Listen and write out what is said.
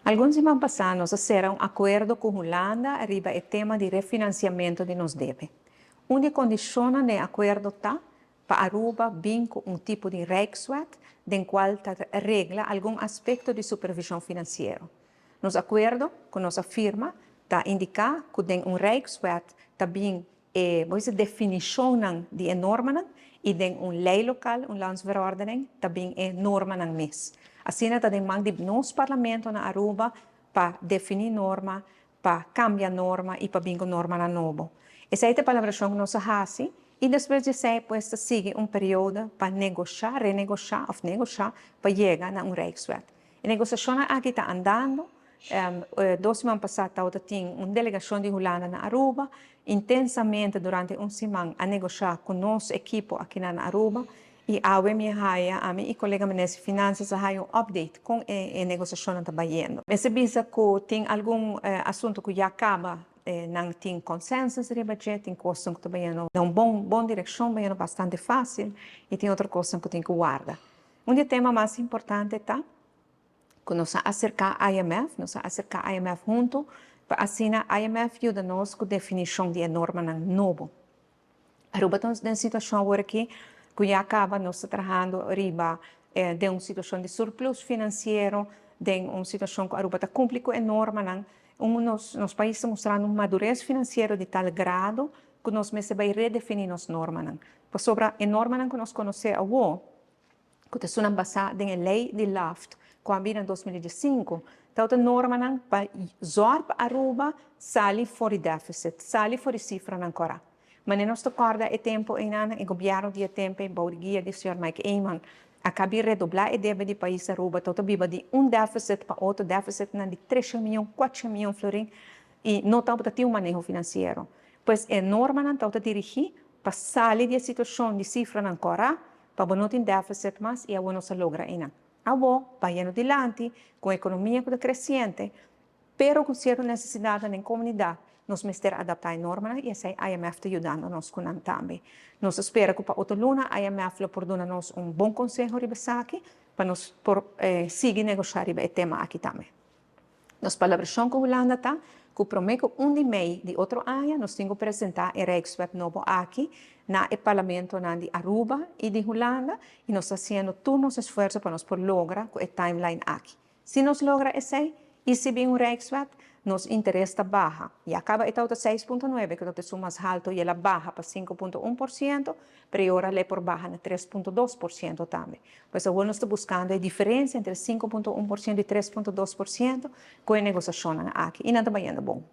Algun siman pasá nos a sera un akuerdo ku Hulanda riba e tema di refinansiamentu di nos debe. Un di e kondishonnan den e akuerdo ta pa Aruba bin ku un tipo di Rijkswet den kual ta regla algun aspekto di supervishon finansiero. Nos akuerdo ku nos a firma ta indiká ku den un Rijkswet ta bin e bo bisa definishonnan di e normanan i den un lei lokal, un landsverordening, ta bin e normanan mes. Asina ta den man di nos Parlamento na Aruba pa definí norma, pa kambia norma i pa bin ku normanan nobo. Esei ta e palabrashon ku nos a hasi i despues di esei pues ta sigui un periodo pa negoshá, renegoshá òf negoshá pa yega na un Rijkswet. E negosiashonnan aki ta andando. Dos siman pasá tabata tin un delegashon di Hulanda na Aruba. Intensamente durante un siman a negoshá ku nos ekipo akinan na Aruba i awe mi a haya, ami i kolega Minister di Finansas a haya un update kon e negosiashonnan ta bayendo. Mester bisa ku tin algun asuntu ku ya kaba nan tin consensus riba dje, tin kosnan ku ta bayendo den un bon bon direkshon, bayendo bastante fásil i tin otro kosnan ku tin ku warda. Un di e tema mas importante ta ku nos a aserká IMF, nos a aserká IMF huntu pa asina IMF yuda nos ku definishon di e normanan nobo. Aruba ta den situashon awor aki ku ya kaba nos ta trahando riba den un situashon di surplus finansiero, den un situashon ku Aruba ta kumpli ku e normanan. Un nos nos pais ta mustrando un madures finansiero di tal grado ku nos mester bai redefiní nos normanan. Pasobra e normanan ku nos konosé awor, ku ta esunnan basá den e lei di Laft ku a bira na 2015, tabata normanan pa zòrg pa Aruba sali for di deficit, sali for di sifranan kòrá. Manera nos ta kòrda e tempu einan, e gobièrnu di e tempu ei bou di guia di señor Mike Eman a kabi redoblá e debe di pais Aruba, tabata biba di un deficit pa otro, deficitnan di tresha mion, kuatsha mion florin i no tabata tin un maneho finansiero. Pues e normanan tabata dirigí pa sali di e situashon di sifranan kòrá pa bo no tin deficit mas i awor nos a logra einan. Awor, bayendo dilanti, ku un ekonomia ku ta kresiente, pero ku sierto nesesidatnan den komunidat, nos mester adaptá e normanan i esei IMF ta yudando nos ku nan tambe. Nos ta spera ku pa otro luna IMF lo por duna nos un bon konseho riba esaki pa nos por sigui negoshá riba e tema aki tambe. Nos palabrashon ku Hulanda ta ku promé ku un di mei di otro aña nos tin ku presentá e Rijkswet nobo aki na e parlamentonan di Aruba i di Hulanda i nos ta hasiendo tur nos esfuerso pa nos por logra ku e timeline aki. Si nos logra esei i si bin un Rijkswet, nos interes ta baha. Ya kaba e tabata 6.9 ku ta esun mas haltu i el a baha pa 5.1%, pero e ora lei por baha na 3.2% tambe. Pues awor nos ta buskando e diferensia entre 5.1% i 3.2% ku e negosiashonnan aki i nan ta bayendo bon.